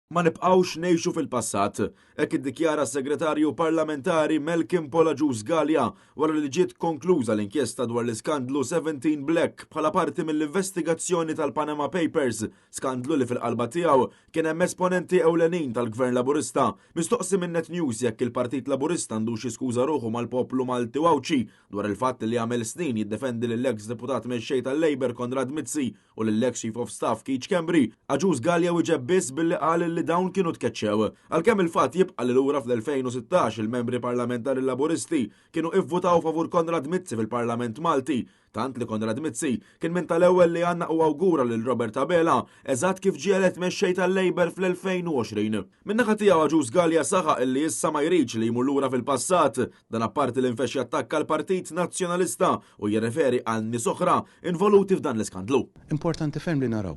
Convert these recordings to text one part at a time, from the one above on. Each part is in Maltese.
Ma nibqgħux ngħixu fil-passat, hekk iddikjara s-Segretarju Parlamentari Malcolm Paul Agius Galea wara li ġiet konkluża l-inkjesta dwar l-iskandlu 17 Black bħala parti mill-investigazzjoni tal-Panama Papers, skandlu li fil-qalba tiegħu kien hemm esponenti ewlenin tal-Gvern Laburista. Mistoqsi minn Net News jekk il-Partit Laburista għandux jiskuża ruħu mal-poplu Malti u Għawdxi dwar il-fatt li għamel snin jiddefendi lill-eks deputat mexxej tal-Labour Konrad Mizzi u lill-eks Chief of Staff Keith Schembri, Agius Galea wieġeb biss billi qal li dawn kienu tkeċċew. Għalkemm il-fatt jibqa' li lura fl-2016 il-membri parlamentari Laburisti kienu ivvutaw favur Konrad Mizzi fil-Parlament Malti, tant li Konrad Mizzi kien minn tal-ewwel li għannaq u awgura lil Robert Abela eżatt kif ġie elett mexxej tal-Labour fl-2020. Min-naħa tiegħu Agius Galea saħaq illi issa ma jridx li jmur lura fil-passat. Dan apparti li nfexx jattakka l-Partit Nazzjonalista u jirreferi għal nies oħra involuti f'dan l-iskandlu. Importanti ferm li naraw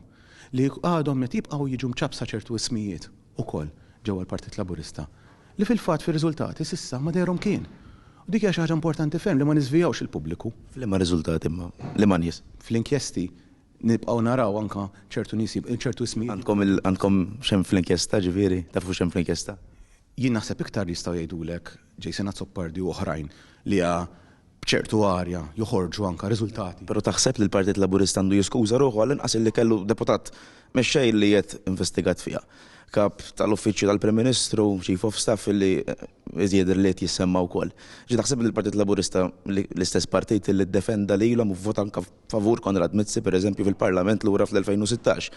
li għadhom qed jibqgħu jiġu mċappsa ċertu ismijiet ukoll ġewwa l-Partit Laburista li fil-fatt fir-riżultati s'issa ma dehru mkien. U dik hija xi ħaġa importanti ferm li ma niżvijawx il-pubbliku. F'liema riżultati imma? Liema nies? Fl-inkjesti nibqgħu naraw anke ċertu nies ċertu ismijiet. Għandkom għandkom x'hemm fl-inkjesta ġifieri? Tafu x'hemm fl-inkjesta? Jien naħseb iktar jistgħu jgħidulek Jason Azzopardi u oħrajn li b'ċertu arja joħorġu anke riżultati. Però taħseb li l-Partit Laburista għandu jiskuża ruħu għall-inqas illi kellu deputat mexxej li qed investigat fiha? Kap tal-Uffiċċju tal-Prim Ministru, Chief of Staff illi jidher li qed jissemma wkoll. Ġi taħseb li l-Partit Laburista l-istess partit li ddefenda lilhom u vvota anke favur Konrad Mizzi pereżempju fil-Parlament lura fl-2016.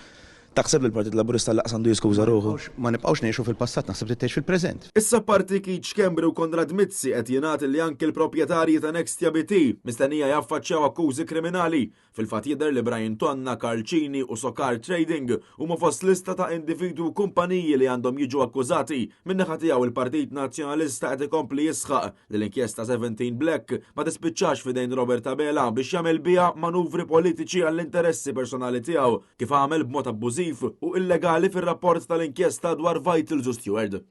Taħseb li l-Partit Laburista lanqas għandu jiskuża ruħu? Ma nibqgħux ngħixu fil-passat, naħseb trid tgħix fil-preżent. Issa apparti Keith Schembri u Konrad Mizzi qed jingħad li anki l-proprjetarji ta' Nextia BT mistennija jaffaċċjaw akkużi kriminali. Fil-fatt jidher li Brian Tonna, Karl Cini u Socar Trading huma fost lista ta' individwi u kumpaniji li għandhom jiġu akkużati. Min-naħa tiegħu il-Partit Nazzjonalista qed ikompli jisħaq li l-inkjesta 17 Black ma tispiċċax f'idejn Robert Abela biex jagħmel biha manuvri politiċi għall-interessi personali tiegħu, kif għamel b'mod abbużiv u illegali fir-rapport tal-inkjesta dwar Vitals u Steward.